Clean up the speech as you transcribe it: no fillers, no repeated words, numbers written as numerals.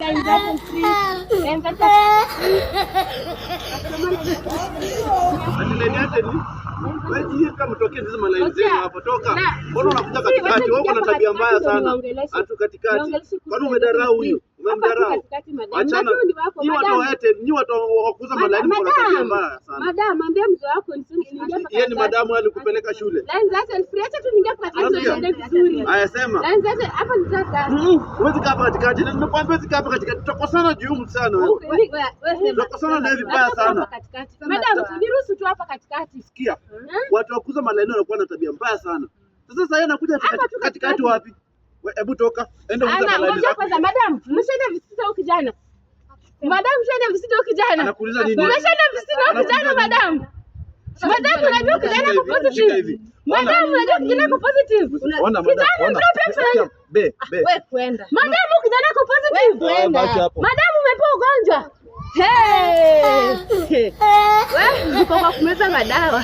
Line za free. Line za Ati line yake ni wewe jie kama mtokee hizo malaini zenu hapo toka. Mbona unakuja katikati? Wewe uko na tabia mbaya sana. Atu katikati. Kwani umedarau huyu? Umemdarau. Achana. Ni watu wa Airtel, ni watu wa kuuza malaini mko na tabia mbaya sana. Madam, ambia mzee wako niingie hapa. Yeye ni madamu alikupeleka shule. Line za Airtel free, acha tu niingie hapa katikati Unasikia? niende vizuri. Haya sema. Line za Airtel hapa nitaka. Huwezi kaa hapa katikati. Na nimekuambia huwezi kaa hapa katikati. Tutakosana juu msana wewe. Tutakosana na hivi vibaya sana. Madam, niruhusu tu hapa katikati. Sikia. Watu wa kuuza malaini wanakuwa na tabia mbaya sana. Sasa sasa yeye anakuja Hapa tu katikati katikati wapi? Hebu toka. Enda uuze Ana, malaini ngoja zako. kwanza madam, mshaenda visita huyu kijana. Madam, mshaenda visita huyu kijana. Anakuuliza nini? Umeshaenda visita huyu kijana madam. Madam, unajua kijana ako Shika hivi, shika positive. hivi. Madam, unajua kijana ako positive. Ona madam, Kijana ona. ndio pia mfanya. Be, be. Wewe kwenda. Madam, huyu kijana ako positive. Wewe baki hapo. Madam, umepewa ugonjwa. Hey! Wewe uko kwa kumeza madawa.